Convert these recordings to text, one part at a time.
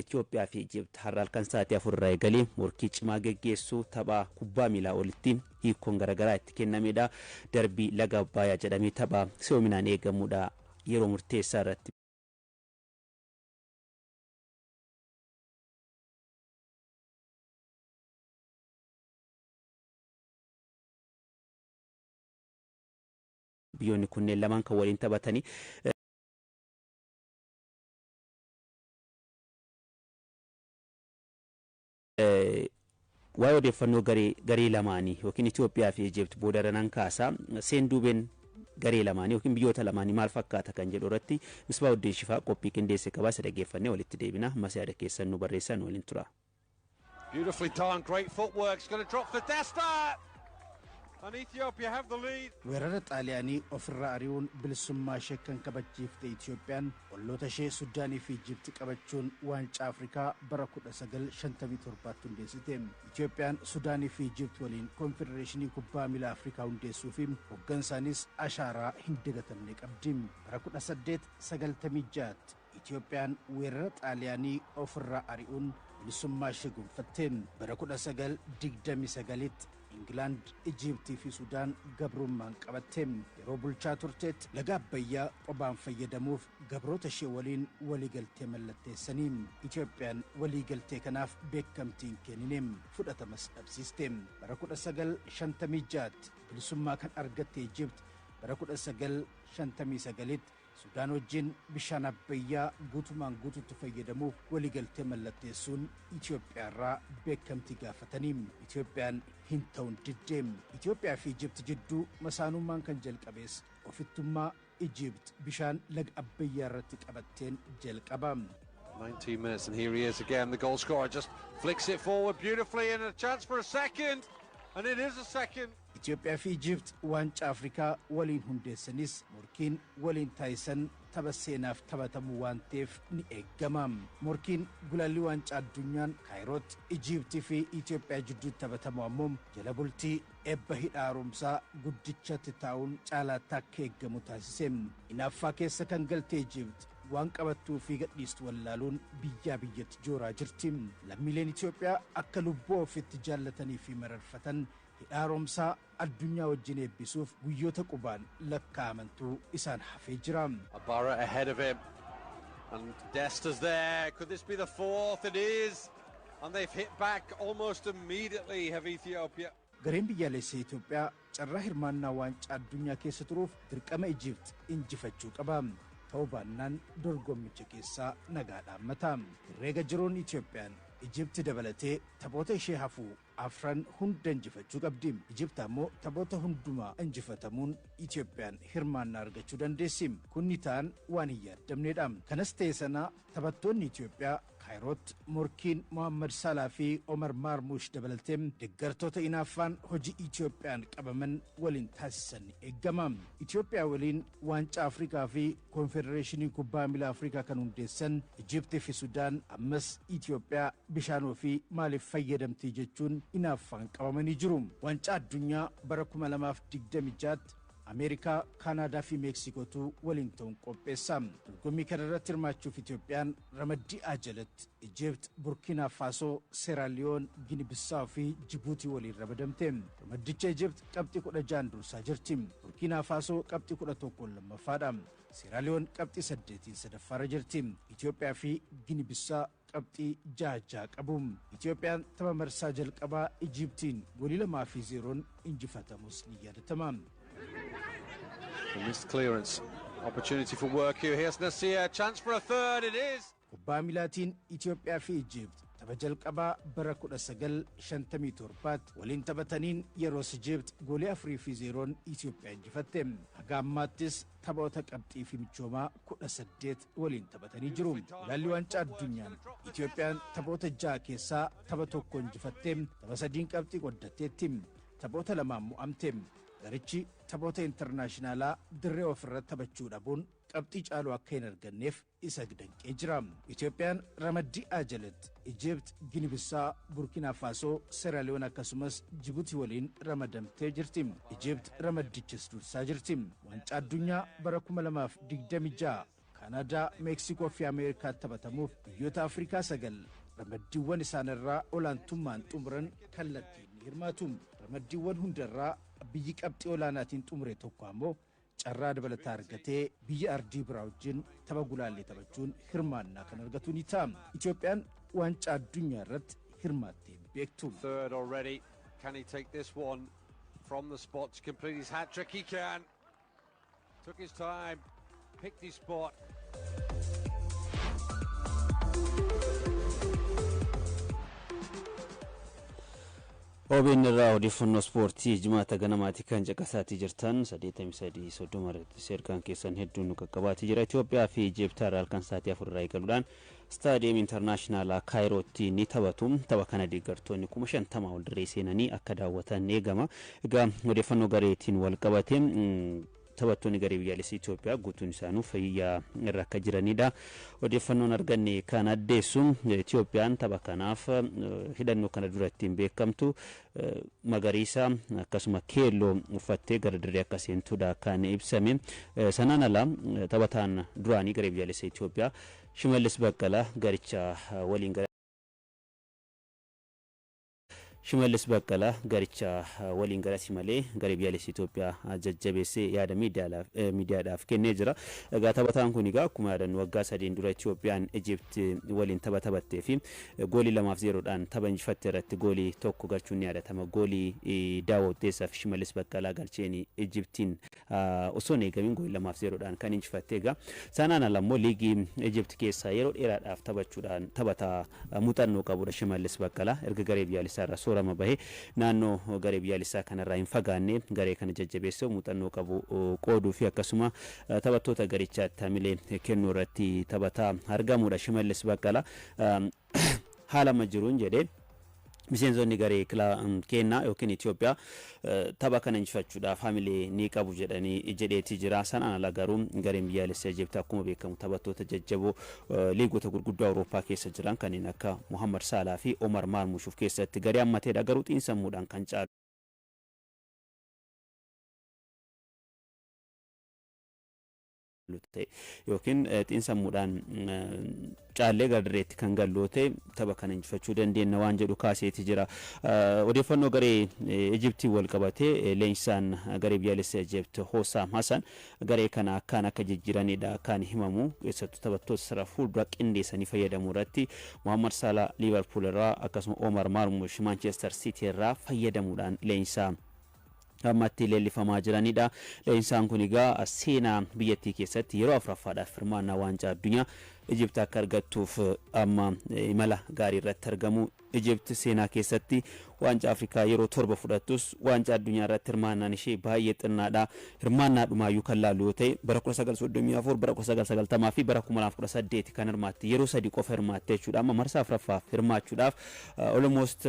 Itoophiyaa fi Ijipt har'a halkan sa'aatii 4 irraa eegalee morkii cimaa geggeessu. Tapha kubbaa miilaa olitti hiikkoon garaagaraa itti kennamedha. Darbii laga Abbayaa jedhamee tapha si'oominaan eegamudha. Yeroo murteessaa irratti biyyoonni kunneen lamaan kan waliin taphatanii. Waa'ee odeeffannoo garee lamaanii yookiin Itoophiyaa fi Ijipt booda danan kaasa. Seenduubeen garee lamaanii yookiin biyyoota lamaanii maal fakkaata kan jedhu irratti Misbaa Uddin Shifaa qophii qindeesse qabaa. Isa dhaggeeffannee walitti deebina. Ammas yaada keessan nu barreessan, waliin tura. Beautifully done, great footwork. It's going to drop for Desta. And Ethiopia have the lead. Weerara Xaaliyaanii ofirraa ari'uun bilisummaa ishee kan kabachiifte Itiyoophiyaan olloota ishee Sudaanii fi Ijipti qabachuun Waancaa Afrikaa bara 1957 hundeessite. Itiyoophiyaan Sudaanii fi Ijipt waliin Koonfedereeshinii Kubbaa Miilaa Afrikaa hundeessuu fi hoggansaanis ashaaraa hin dagatamne qabdi. Bara 1896 Itiyoophiyaan weerara Xaaliyaanii ofirraa ari'uun bilisummaa ishee gonfatte. Bara 1929tti Ingilaand Ijiiptii fi Sudaan gabrummaan qabatte. Yeroo bulchaa turtetti laga Abbayyaa qobaan fayyadamuuf gabroota ishee waliin waliigaltee mallatteessanii, Itoophiyaan waliigaltee kanaaf beekamtiin kennine, fudhatamas dhabsiiste. Bara 1956tti bilisummaa kan argatte Ijipt bara 1959tti Sudaan wajjin bishaan Abbayyaa guutumaan guututti fayyadamuuf waliigaltee mallatteessuun Itoophiyaarraa beekamtii gaafatanii, Itoophiyaan hin ta'uun diddee. Itoophiyaa fi Ijipt jidduu masaanummaan kan jalqabees ofittummaa Ijipt bishaan laga Abbayyaa irratti qabatteen jalqaba. 19 minutes and here he is again. The goal scorer just flicks it forward beautifully and a chance for a second. And it is a second. Itoophiyaa fi Ijipt Waancaa Afrikaa waliin hundeessanis morkiin waliin taasisan tapha seenaaf taphatamu waan ta'eef ni eeggama. Morkiin gulaalli Waancaa Addunyaan Kaayirootti Ijiptii fi Itoophiyaa jidduutti taphatamu ammoo jala bultii eebba hidha haaromsaa guddichatti taa'uun caalaatti akka eeggamu taasise. Inaaffaa keessa kan galte Ijipt waan qabattuu fi gadhiistu wallaaluun biyyaa biyyatti jooraa jirti. Lammiileen Itoophiyaa akka lubbuu ofitti jaallatanii fi mararfatan hidha haaromsaa addunyaa wajjin eebbisuuf guyyoota qubaan lakkaa'amantuu isaan hafee jira. Abara ahead of him. And Desta's there. Could this be the fourth? It is. And they've hit back almost immediately, have Ethiopia. Gareen biyyaalessa Itoophiyaa carraa hirmaannaa Waancaa Addunyaa keessa turuuf dirqama Ijipt injifachuu qaba. Ta'uu baannaan dorgommicha keessaa nagaa dhaammata. Herreega jiruun Itoophiyaan Ijipti dabalatee taphoota ishee hafuu afran hunda injifachuu qabdi. Ijipt ammoo taphoota hundumaa injifatamuun Itoophiyaan hirmaannaa argachuu dandeessi. Kunni ta'an waan hin yaaddamnedha. Kanas ta'e sana taphattoonni Itoophiyaa Kaayirootti morkiin Mohammad Salaa fi Omar Marmush dabalatee deeggartoota inaaffaan hojii Itoophiyaan qabaman waliin taasisan ni eeggama. Itoophiyaa waliin Waancaa Afrikaa fi Koonfedereeshinii Kubbaa Miilaa Afrikaa kan hundeessan Ijiptii fi Sudaan ammas Itoophiyaa bishaan ofii maaliif fayyadamti jechuun inaaffaan qabamanii jiru. Waancaa Addunyaa bara 2026tti Ameerikaa, Kaanaadaa fi Meeksikootu waliin ta'uun qopheessa. Dorgommii kana irratti hirmaachuuf Itoophiyaan ramaddii A jalatti Ijipt, Burkiinaa Faasoo, Seeraaliyoon, Gini Bissaaw fi Jibuutii waliin ramadamte. Ramaddicha Ijipt qabxii 16 dursaa jirti. Burkiinaa Faasoo qabxii 11 lammaffaadha. Seeraaliyoon qabxii 8 sadaffaarra jirti. Itoophiyaa fi Gini Bissaa qabxii jaha jaha qabu. Itoophiyaan tapha marsaa jalqabaa Ijiptiin goolii 2 fi 0n injifatamus ni yaadatama. A missed clearance. Opportunity for Worku. Here's Nasir. Chance for a third. It is. Kubbaa miilaatiin Itoophiyaa fi Ijipt tapha jalqabaa bara 1957 waliin taphataniin yeroos Ijipt goolii 4 fi 0n Itoophiyaa injifatte. Haga ammaattis taphoota qabxii fi michoomaa 18 waliin taphatanii jiru. Gulaalli Waancaa Addunyaan Itoophiyaan taphoota ja'a keessaa tapha tokko injifatte, tapha sadiin qabxii qoddatteetti. Taphoota lamaan mo'amte. Garichi taphoota intarnaashinaalaa dirree ofirratti taphachuu dhabuun qabxii caaluu akka hin arganneef isa danqee jira. Itoophiyaan ramaddii A jalatti Ijipt, Gini-Bissaa, Burkina Faasoo, Seeraaliyoon akkasumas Jibuutii waliin ramadamtee jirti. Ijipt ramaddichas dursaa jirti. Waancaa Addunyaa bara 2026 Kaanaadaa, Meeksikoo fi Ameerikaatti taphatamuuf biyyoota Afrikaa 9 ramaddiiwwan isaanirraa olaantummaan xumuran kallattiin ni hirmaatu. Ramaddiiwwan hundarraa biyyi qabxii olaanaatiin xumure tokko ammoo carraa dabalataa argatee biyya ardii biraa wajjin tapha gulaallee taphachuun hirmaannaa kan argatu ni ta'a. Itoophiyaan waancaa addunyaa irratti hirmaattee beektu. Third already. Can he take this one from the spot to complete his hat trick? He can. Took his time, picked his spot. OBN irraa odeeffannoo ispoortii Jimaata ganamaati kan caqasaatii jirtan. 83 30 irratti ergaan keessan hedduun nu qaqqabaatii jira. Itoophiyaa fi Ijiptaa irraa halkan sa'aatii 4 irraa eegaluudhaan Istaadiyeem Intarnaashinaala Kaayirootti ni taphatu. Tapha kana deeggartoonni 50,000 ol dirree seenanii akka daawwatan eegama. Egaa odeeffannoo gareetiin wal qabate, taphattoonni garee biyyaalessaa Itoophiyaa guutuun isaanuu fayyaa irra akka jiranidha. Odeeffannoon arganne kan addeessu, Itoophiyaan tapha kanaaf hidhannoo kana dura ittiin beekamtu magariisa akkasuma keelloo uffattee gara dirree akka seentudha kan ibsame. Sanaan ala taphataan duraanii garee biyyaalessaa Itoophiyaa Shimallis Baqqalaa garicha waliin gara Shimallis Baqqalaa garicha waliin garasi malee garee biyyaalessa Itoophiyaa jajjabeessee yaada miidiyaadhaaf kennee jira. Egaa taphataan kun egaa akkuma yaadannu waggaa 3n dura Itoophiyaan Ijipt waliin tapha taphattee fi goolii 2 fi 0dhaan tapha injifatte irratti goolii tokko galchuun ni yaadatama. Goolii Daawwatteessaa fi Shimallis Baqqalaa galcheen Ijiptiin osoo hin eegamin goolii 2 fi 0dhaan kan injifatte. Egaa sanaan ala immoo liigii Ijipt keessaa yeroo dheeraadhaaf taphachuudhaan taphataa muuxannoo qabudha Shimallis Baqqalaa. Erga garee biyyaalessaa irraa soorama bahee naannoo garee biyyaalessaa kanarraa hin fagaanne, garee kana jajjabeessee muuxannoo qabu qooduu fi akkasuma taphattoota garichaatti hamilee kennuu irratti taphataa argamudha Shimallis Baqqalaa. Haala amma jiruun jedhee, miseensonni garee keenyaa yookiin Itoophiyaa tapha kana injifachuudhaaf hamilee ni qabu jedhanii jedheeti jira. Sanaan ala garuu gareen biyyaalessaa Ijipti akkuma beekamu taphattoota jajjaboo liigota gurguddoo Awurooppaa keessa jiran kanneen akka Muhammad Saalaa fi Omar Marmush of keessatti garee hammateedha. Garuu xiinsammuudhaan kan caalu ta'e yookiin xiinsammuudhaan caallee gara dirreetti kan gallu ta'e tapha kana injifachuu dandeenya waan jedhu kaaseeti jira. Odeeffannoo garee Ijiptii wal qabatee, leenjisaan garee biyyaalessaa Ijipt Hosaam Hasan garee kana akkaan akka jijjiiranidha kan himamu. Keessattuu taphattoota sarara fuuldura qindeessanii fayyadamuu irratti Muhammad Salah Liverpool irraa akkasuma Omar Marmush Manchester City irraa fayyadamuudhaan leenjisaa ammatti leellifamaa jiranidha. Leenjisaan kun egaa seenaa biyyattii keessatti yeroo afuraffaadhaaf hirmaannaa waancaa addunyaa Ijipt akka argattuuf amma imala gaarii irratti argamu. Ijipt seenaa keessatti waancaa Afrikaa yeroo torba fudhattus waancaa addunyaa irratti hirmaannaan ishee baay'ee xinnaadha. Hirmaannaa dhumaayyuu kan laallu yoo ta'e, bara 1934, bara 1990 fi bara 2018 kan hirmaatte, yeroo sadi qofa hirmaatte jechuudha. Amma marsaa afuraffaaf hirmaachuudhaaf almost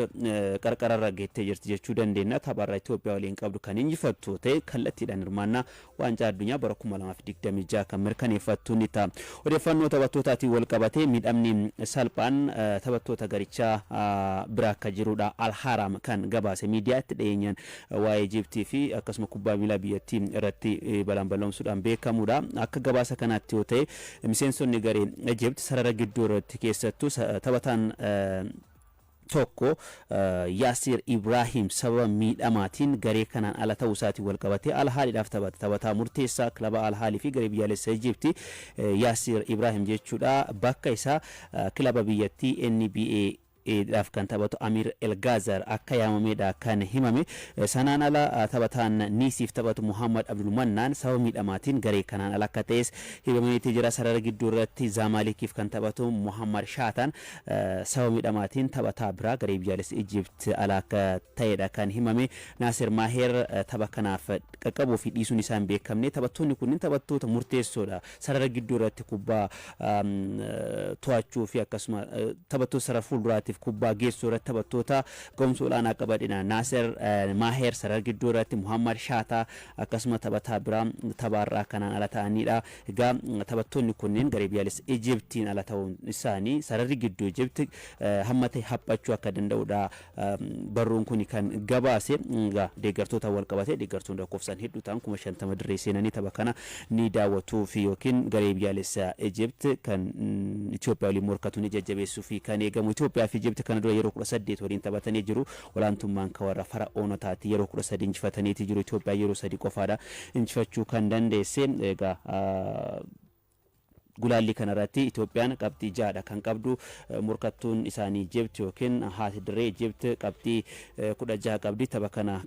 qarqararra geettee jirti jechuu dandeenya. Tapharra Itoophiyaa waliin qabdu kan injifattu ta'e kallattiidhaan hirmaannaa waancaa addunyaa bara 2026 kan mirkaneeffattu ni ta'a. Odeeffannoo taphattootaatiin wal qabatee, miidhamni salphaan taphattoota garichaa bira akka jirudha Alhaaraam kan gabaase. Miidiyaatti dhiyeenyaan waa'ee Ijiptii fi akkasuma kubbaa miilaa biyyattii irratti balaan bal'oomsuudhaan beekamudha. Akka gabaasa kanaatti yoo ta'e, miseensonni garee Ijipt sarara gidduu irratti keessattuu taphataan tokko Yaasir Ibrahim sababa miidhamaatiin garee kanaan ala ta'uu isaatiin wal qabatee Alhaaliidhaaf taphata. Taphataa murteessaa kilaba Alhaalii fi garee biyyaalessa Ijipti Yaasir Ibrahim jechuudha. Bakka isaa kilaba biyyattii NBA dhaaf kan taphatu Amir Elgaazar akka yaamameedha kan himame. Sanaan ala taphataan Niisiif taphatu Muhammad Abdulmannaan sababa miidhamaatiin garee kanaan ala akka ta'es himameetii jira. Sarara gidduu irratti Zaamaalikiif kan taphatu Muhammad Shaataan sababa miidhamaatiin taphataa biraa garee biyyaalessa Ijipt ala akka ta'edha kan himame. Naasir Maaher tapha kanaaf qaqqabuu fi dhiisuun isaa hin beekamne. Taphattoonni kunneen taphattoota murteessoodha. Sarara gidduu irratti kubbaa to'achuu fi akkasuma taphattoota sarara fuulduraatiif biraatiif kubbaa geessuu irratti taphattoota ga'umsa olaanaa qabanidha. Naaser Maaher sarara gidduu irratti, Muhammad Shaataa akkasuma taphataa biraa taphaarraa kanaan ala ta'anidha. Egaa taphattoonni kunneen garee biyyaalessa Ijiptiin ala ta'uun isaanii sararri gidduu Ijipti hamma ta'e haphachuu akka danda'udha barruun kun kan gabaase. Egaa deeggartoota wal qabatee deeggartoonni lakkoofsaan hedduu ta'an 50,000 dirree seenanii tapha kana ni daawwatuu fi yookiin garee biyyaalessa Ijipt kan Itoophiyaa waliin morkatu ni jajjabeessuu fi kan eegamu. Itoophiyaa fi Ijipt kana dura yeroo 18 waliin taphatanii jiru. Olaantummaan kan warra Fara'oonotaati, yeroo 13 injifataniiti jiru. Itoophiyaa yeroo 3 qofaadha injifachuu kan dandeesse. Egaa gulaallii kanarratti Itoophiyaan qabxii 6dha kan qabdu. Morkattuun isaanii Ijipt yookiin haati dirree Ijipt qabxii 16 qabdi. Tapha kana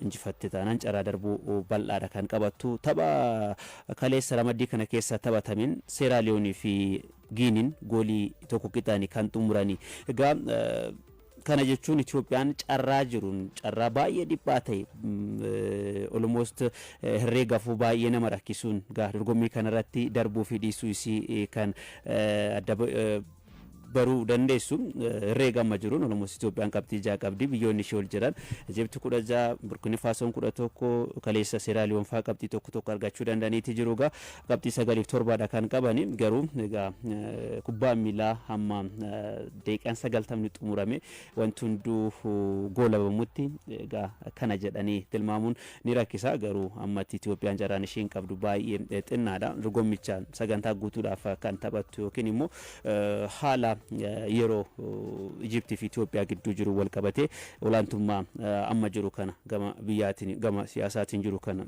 injifatte taanaan carraa darbuu bal'aadha kan qabattu. Tapha kaleessa ramaddii kana keessa taphatameen Seeraaliyoonii fi Giiniin goolii 1 qixaanii kan xumurani. Egaa kana jechuun Itoophiyaan carraa jiruun carraa baay'ee dhiphaa ta'e, almost herreegafuu baay'ee nama rakkisuun, gaa dorgommii kanarratti darbuu fi dhiisuu isii kan adda baruu dandeessu. Herreega amma jiruun almost Itoophiyaan qabxii 6 qabdi. Biyyoonni ishee ol jiran Ijipti 16, Burkina Faasoon 11, kaleessa Seeraaliyoon fa'aa qabxii 1 1 argachuu danda'aniiti jiru. Gaa qabxii 9f 7dha kan qabani. Garuu egaa kubbaan miilaa hamma daqiiqaan 90ni xumurame wanti hunduu goolabamutti egaa kana jedhanii tilmaamuun ni rakkisa. Garuu ammatti Itoophiyaan carraan isheen qabdu baay'ee xinnaadha. Dorgommicha sagantaa guutuudhaaf kan taphattu yookiin immoo haala yeroo Ijiptii fi Itoophiyaa gidduu jiru wal qabatee olaantummaa amma jiru kana gama biyyaatiin, gama siyaasaatiin jiru kana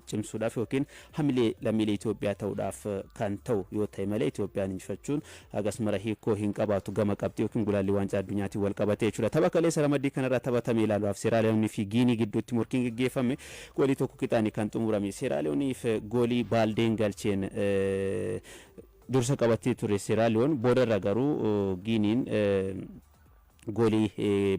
cimsuudhaaf yookiin hamilee lammiilee Itoophiyaa ta'uudhaaf kan ta'u yoo ta'e malee Itoophiyaan injifachuun hagas mara hiikoo hin qabaatu gama qabxii yookiin gulaallii waancaa addunyaatiin wal qabatee jechuudha. Tapha kaleessa ramaddii kanarraa taphatame ilaaluudhaaf Seeraaliyoonii fi Giinii gidduutti morkiin gaggeeffame goolii 1 qixaanii kan xumurame. Seeraaliyooniif goolii Baaldeen galcheen dursa qabattee ture Seeraaliyoon. Boodarra garuu Giiniin goolii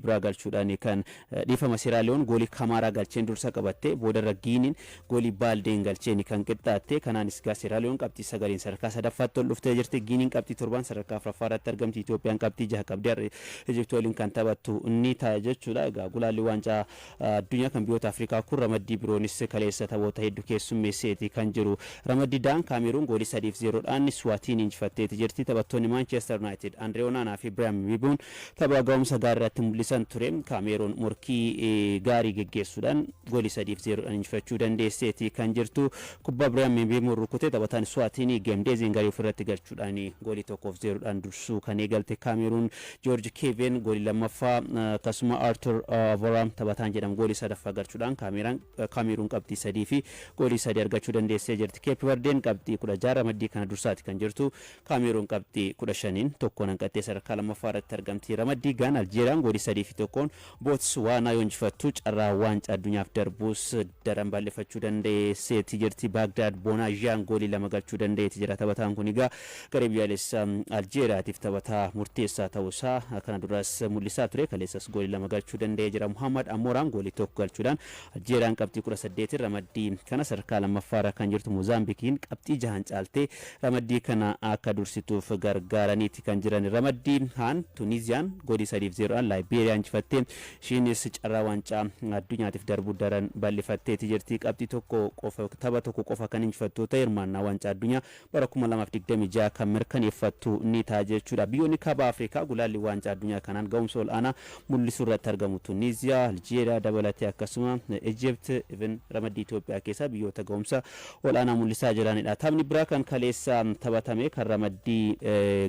biraa galchuudhaan kan dhiifama, Seeraaliyoon goolii Kamaaraa galcheen dursa qabatte. Boodarra Giiniin goolii Baaldeen galcheen kan qixxaatte. Kanaanis gaa Seeraaliyoon qabxii 9n sadarkaa sadaffaatti ol dhuftee jirti. Giiniin qabxii 7n sadarkaa afuraffaa irratti argamti. Itoophiyaan qabxii 6 qabdi, Ijipti waliin kan taphattu ni ta'a jechuudha. Egaa gulaalli waancaa addunyaa kan biyyoota Afrikaa kun ramaddii biroonis kaleessa taphoota hedduu keessummeesseeti kan jiru. Ramaddii daan Kaameruun goolii 3-0dhaan Swaatiin injifatteeti jirti. Taphattoonni Maanchestar Yuunaayitid Andree Onaanaa fi Biraam Mibuun tapha ga'umsa gaarii irratti mul'isan ture. Kaameruun morkii gaarii geggeessuudhaan goolii 3-0dhaan injifachuu dandeesseeti kan jirtu. Kubbaa Biraam Mibuun rukute taphataan Swaatiin Gemdeeziin garii ofirratti galchuudhaan goolii 1-0dhaan dursuu kan eegalte Kaameruun. Joorji Keevin goolii lammaffaa, akkasuma Arthur Voram taphataan jedhamu goolii sadaffaa galchuudhaan Kaameruun qabxii 3 fi goolii 3 argachuu dandeessee jirti. Keep Verdeen qabxii 16 ramaddii kana dursaati kan jirtu. Kaameruun qabxii 15n tokkoon hanqattee sadarkaa lammaffaa irratti argamti. Ramaddii gaan Aljeeriyaan goolii 3-1n Bootswaanaa yoo injifattu carraa waancaa addunyaaf darbuus daran bal'ifachuu dandeesseeti jirti. Baagdaad Bonaazhiyaan goolii 2 galchuu danda'eeti jira. Taphataan kun egaa garee biyyaalessa Aljeeriyaatiif taphataa murteessaa ta'uusaa kana duras mul'isaa ture. Kaleessas goolii 2 galchuu danda'ee jira. Muhammad Amooraan goolii 1 galchuudhaan Aljeeriyaan qabxii 18 ramaddii kana sadarkaa lammaffaarra kan jirtu Moozaambikiin qabxii 6n caaltee ramaddii kana akka dursituuf gargaaraniiti kan jiran. Ramaddii haan Tuuniziyaan goolii 3-0dhaan Laayibeeriyaa injifattee ishiinis carraa waancaa addunyaatiif darbuu daran bal'ifatteeti jirti. Qabxii 1 qofa, tapha 1 qofa kan injifattu ta'e hirmaannaa waancaa addunyaa bara 2026 kan mirkaneeffattu ni ta'a jechuudha. Biyyoonni kaaba Afrikaa gulaalli waancaa addunyaa kanaan ga'umsa ol'aanaa mul'isuu irratti argamu. Tuniiziyaa, Aljeeriyaa dabalatee akkasuma Ijipt, even ramaddii Itoophiyaa keessaa biyyoota ga'umsa ol'aanaa mul'isaa jiranidha. Taphni biraa kan kaleessa taphatame kan ramaddii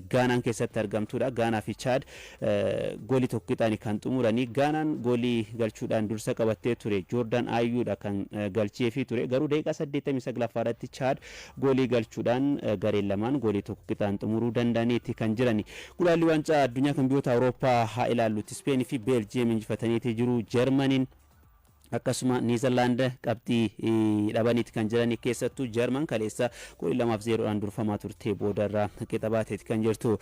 Gaanaan keessatti argamtudha. Gaanaa fi Chaad goolii 1 qixaanii kan xumuranii. Gaanaan goolii galchuudhaan dursa qabattee ture. Joordaan Ayyuudha kan galcheefii ture. Garuu daqiiqaa 89ffaa irratti Chaad goolii galchuudhaan gareen lamaan goolii 1 qixaan xumuruu danda'aniiti kan jirani. Gulaalli waancaa addunyaa kan biyyoota Awurooppaa haa ilaallutti. Ispeenii fi Beeljiyeem injifataniiti jiru. Jarmaniin Akkasuma Niizerlaand qabxii dhabaniiti kan jiran. Keessattuu Jarman kaleessa goolii 2 fi 0dhaan durfamaa turte, boodarraa qixa baateeti kan jirtu.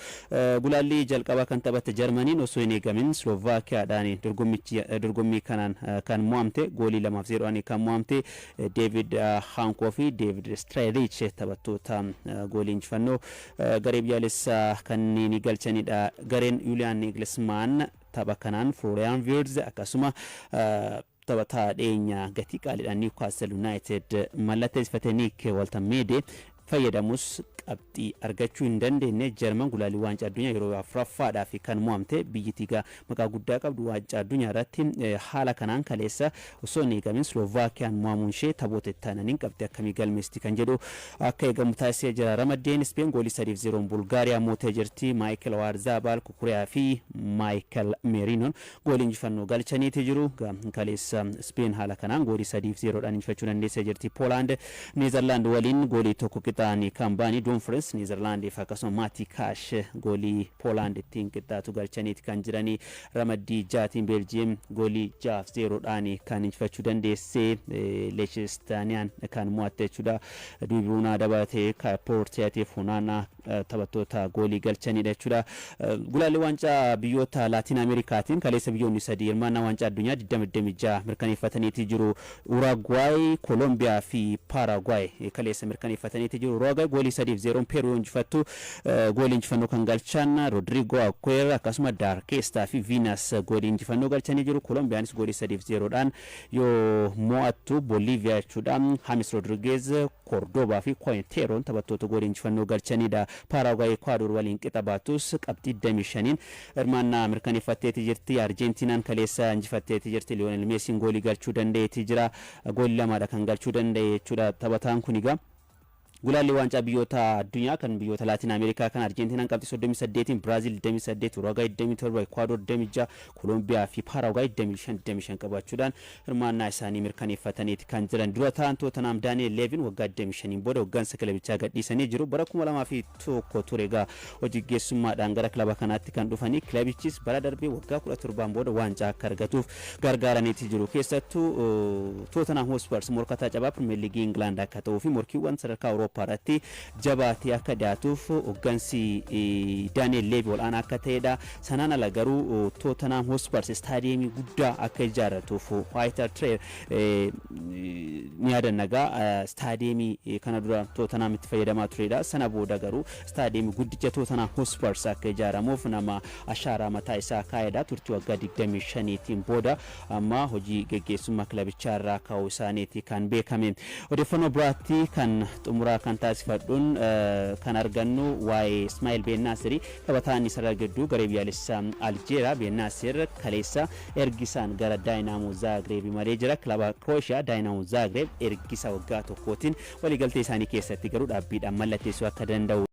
Gulaallii jalqabaa kan taphatte Jarmaniin osoo hin eegamin Slovaakiyaadhaan dorgommii kanaan kan mo'amte, goolii 2 fi 0dhaan kan mo'amte. Deevid Haankoo fi Deevid Straylich taphattoota goolii injifannoo garee biyyaalessaa kanneen galchanidha. Gareen Yuuliyaan Nagelsmaan tapha kanaan Florian Wirtz, akkasuma taphataa dhiyeenya gatii qaaliidhaan Newcastle United mallatteessifate Nick Woltemade fayyadamus qabxii argachuu hin dandeenye. Jarman gulaalii waancaa addunyaa yeroo afuraffaadhaaf kan mo'amte. Biyyittii maqaa guddaa qabdu waancaa addunyaa irratti haala kanaan kaleessa osoo hin eegamin Slovaakiyaan mo'amuun ishee taphoota itti aananiin qabxii akkamii galmeessitti kan jedhu akka eegamu taasisee jira. Ramaddeen Ispeen goolii 3 fi 0n Bulgaariyaa mootee jirti. Maayikel Oyarzabal, Kukuriyaa fi Maayikel Meeriinoon goolii injifannoo galchaniiti jiru. Kaleessa Ispeen haala kanaan goolii 3 fi 0dhaan injifachuu dandeessee jirti. Poolaand Neezerlaand waliin goolii 1 qixaanii kan ba'anii, Dumfries Neezerlaandiif akkasuma Maati Kaash goolii Poolaand ittiin qixxaatu galchaniiti kan jiranii. Ramaddii jaatiin Beeljiyeem goolii 6 fi 0dhaan kan injifachuu dandeessee, Leechestaaniyaan kan mo'atte jechuudha. Duubiruunaa dabalatee Poortiyaatiif Honaanaa taphattoota goolii galchanidha jechuudha. Gulaalli waancaa biyyoota Laatiin Ameerikaatiin kaleessa biyyoonni sadii hirmaannaa waancaa addunyaa 2026 mirkaneeffataniiti jiru. Uraagwaay, Koolombiyaa fi Paaraagwaay kaleessa mirkaneeffataniiti jiru. Uraagwaay goolii 3 fi 0n Peeruu injifattu. Goolii injifannoo kan galchan Rodrigo Aguirre, akkasuma Daarkeestaa fi Viinas goolii injifannoo galchanii jiru. Kolombiyaanis goolii 3 fi 0dhaan yoo mo'attu Booliiviyaa jechuudha. Hamis Rodriguez, Kordoobaa fi Kuenteroon taphattoota goolii injifannoo galchanidha. Paaraagwaay Ekwaador waliin qixa baatus qabxii 25n hirmaannaa mirkaneeffatteeti jirti. Arjentiinaan kaleessa injifatteeti jirti. Liyoonel Meesiin goolii galchuu danda'eeti jira. Goolii lamaadha kan galchuu danda'e jechuudha taphataan kun egaa. Gulaalli waancaa biyyoota addunyaa kan biyyoota Laatiin Ameerikaa kan Arjentiinaan qabxii 38n, Biraazil 28, Uruguay 27, Ekwaador 26, Koolombiyaa fi Paaraagwaay 25 25 qabaachuudhaan hirmaannaa isaanii mirkaneeffataniiti kan jiran. Dura ta'an Tootenaam Daani'el Leevin waggaa 25 booda hoggansa kilabichaa gadhiisanii jiru. Bara 2001 ture egaa hojii gaggeessummaadhaan gara kilaba kanaatti kan dhufanii. Kilabichis bara darbee waggaa 17 booda waancaa akka argatuuf gargaaraniiti jiru. Keessattuu Tootenaam Hotspurs morkataa cabaa Pirimeer Liigii Ingilaand akka ta'uu fi morkiiwwan sadarkaa Awurooppaa irratti jabaatee akka dhiyaatuuf hoggansi Daani'el Leevi ol'aanaa akka ta'edha. Sanaan ala garuu Tootenaam Hotspurs istaadiyeemii guddaa akka ijaarratuuf, White Hart ni yaadanna egaa, istaadiyeemii kana dura Tootenaam itti fayyadamaa turedha. Sana booda garuu istaadiyeemii guddicha Tootenaam Hotspurs akka ijaaramuuf nama ashaaraa mataa isaa kaa'edha. Turtii waggaa 25tiin booda amma hojii geggeessummaa kilabichaa irraa ka'uu isaaniiti kan beekame. Odeeffannoo biraatti kan xumuraa kan taasifadhuun kan argannu waa'ee Ismaa'il Beennaasiri, taphataan sarara gidduu garee biyyaalessaa Aljeeriyaa. Beennaasir kaleessa ergisaan gara Daayinaamo Zaagreeb malee jira. Kilaba Krooshiyaa Daayinaamo Zaagreeb ergisa waggaa tokkootiin waliigaltee isaanii keessatti garuu dhaabbiidhaan mallatteessuu akka danda'u.